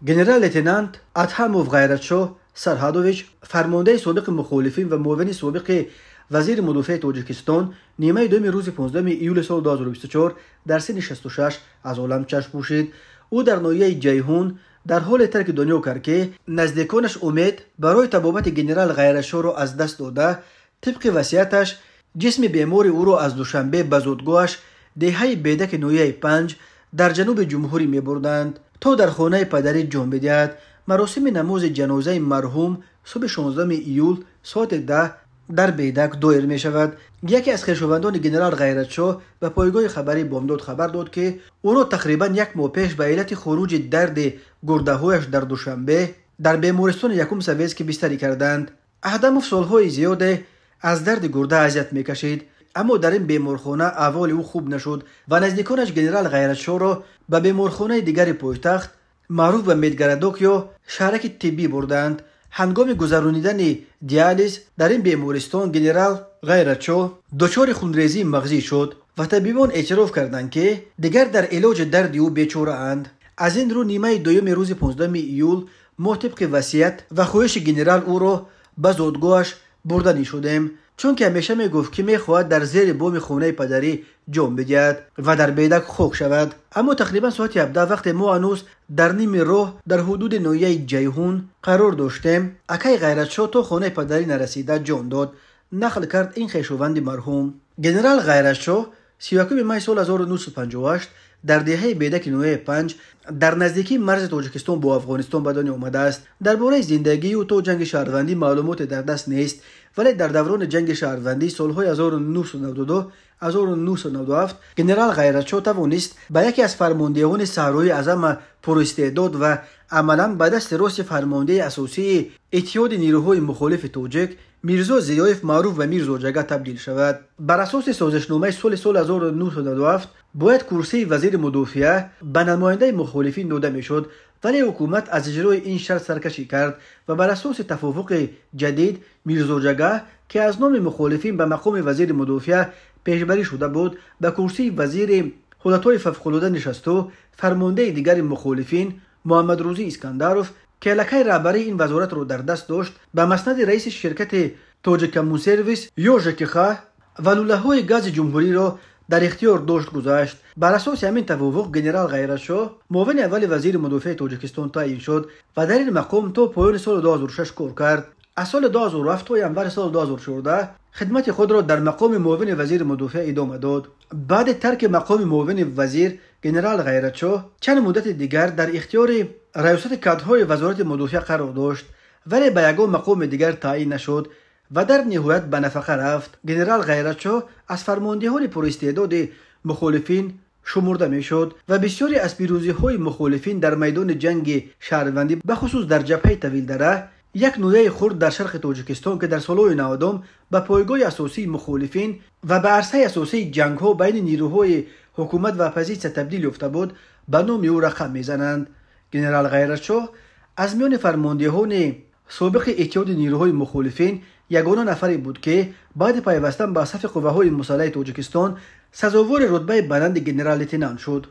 Генерал-лейтенант Адҳамов Ғайратшоҳ Сарҳадович, фармондеҳи собиқи мухолифин ва муовини собиқи вазири мудофиаи Тоҷикистон, нимаи дуюми рӯзи 15 июли соли 2024 дар синни 66 аз олам чашм пӯшид. Ӯ дар ноҳияи Ҷайҳун дар ҳоле тарки дунё кард, ки наздиконаш умед барои табобати генерал Ғайратшоҳро аз даст дода, тибқи васияташ ҷисми бемори ӯро аз Душанбе ба зодгоҳаш, деҳаи Бедаки ноҳияи Панҷ дар ҷануби ҷумҳурӣ мебурданд, то дар хонаи падарӣ ҷон бидиҳад. Маросими намози ҷанозаи марҳум субҳи 16 июл соати 10 дар Бедак доир мешавад. Яке аз хешовандони генерал Ғайратшоҳ ба пойгоҳи хабарии Бомдод хабар дод, ки ӯро тақрибан як моҳ пеш ба иллати хуруҷи дарди гурдаҳояш дар Душанбе дар бемористони якум Советский бистарӣ карданд. Аҳдамов солҳои зиёде аз дарди гурда азият мекашид, аммо дар ин беморхона аҳволи ӯ хуб нашуд ва наздиконаш генерал Ғайратшоҳро ба беморхонаи дигари пойтахт, маъруф ба Медгородок ё шаҳраки тиббӣ, бурданд. Ҳангоми гузаронидани диализ дар ин бемористон генерал Ғайратшоҳ дучори хунрезии мағзӣ шуд ва табибон эътироф карданд, ки дигар дар илоҷи дарди ӯ бечораанд. Аз ин рӯ нимаи дуюми рӯзи 15 июл мо тибқи васият ва хоҳиши генерал ӯро ба зодгоҳаш бурданӣ шудем, чунки ҳамеша мегуфт, ки мехоҳад дар зери боми хонаи падарӣ ҷон бидиҳад ва дар Бедак хок шавад. Аммо тақрибан соати 17, вақте мо ҳанӯз дар ними роҳ дар ҳудуди ноҳияи Ҷайҳун қарор доштем, акаи Ғайратшоҳ то хонаи падарӣ нарасида ҷон дод, нақл кард ин хешованди марҳум. Генерал Ғайратшоҳ 31 май соли 1958 дар деҳаи Бедаки ноҳияи Панҷ дар наздикии марзи Тоҷикистон бо Афғонистон ба дунё омадааст. Дар бораи зиндагии ӯ то ҷанги шаҳрвандӣ маълумоте дар даст нест, вале дар даврони ҷанги шаҳрвандӣ солҳои 1992 1997 генерал Ғайратшоҳ тавонист ба яке аз фармондеҳони саҳроии аз ҳама пуристеъдод ва амалан ба дасти рости фармондеҳи асосии Иттиҳоди нирӯҳои мухолифи тоҷик Мирзо Зиёев, маъруф ба Мирзо Ҷага, табдил шавад. Бар асоси созишномаи соли 1997 бояд курсии вазири мудофиа ба намояндаи мухолифин дода мешуд, вале ҳукумат аз иҷрои ин шарт саркашӣ кард ва бар асоси тафовуқи ҷадид Мирзо Ҷага, ки аз номи мухолифин ба мақоми вазири мудофиа пешбарӣ шуда буд, ба курсии вазири ҳолатҳои фавқулода нишасту фармондеҳи дигари мухолифин Муҳаммадрӯзӣ Искандаров, ки аллакай раҳбарии ин вазоратро дар даст дошт, ба маснади раиси ширкати Тоҷиккоммунсервис ё ЖКХ ва лӯлаҳои гази ҷумҳуриро дар ихтиёр дошт, гузашт. Бар асоси ҳамин тавофуқ генерал Ғайратшоҳ муовини аввали вазири мудофиаи Тоҷикистон таъин шуд ва дар ин мақом то поёни соли 2006 кор кард. Аз соли 2007 то январи соли 2014 хидмати худро дар мақоми муовини вазири мудофиа идома дод. Баъди тарки мақоми муовини вазир генерал Ғайратшоҳ чанд муддати дигар дар ихтиёри раёсати кадрҳои вазорати мудофиа қарор дошт, вале ба ягон мақоми дигар таъин нашуд ва дар ниҳоят ба нафақа рафт. Генерал Ғайратшоҳ аз фармондеҳони пуристеъдоди мухолифин шумурда мешуд ва бисёре аз пирӯзиҳои мухолифин дар майдони ҷанги шаҳрвандӣ, бахусус дар ҷабҳаи Тавилдара, як ноҳияи хурд дар шарқи Тоҷикистон, ки дар солҳои 90-ум ба пойгоҳи асосии мухолифин ва ба арсаи асосии ҷангҳо байни нирӯҳои ҳукумат ва оппозитсия табдил ёфта буд, ба номи ӯ рақам мезананд. Генерал Ғайратшоҳ аз миёни фармондеҳони собиқи Иттиҳоди нирӯҳои мухолифин ягона нафаре буд, ки баъди пайвастан ба сафи қувваҳои мусаллаҳи Тоҷикистон сазовори рутбаи баланди генерал-лейтенант шуд.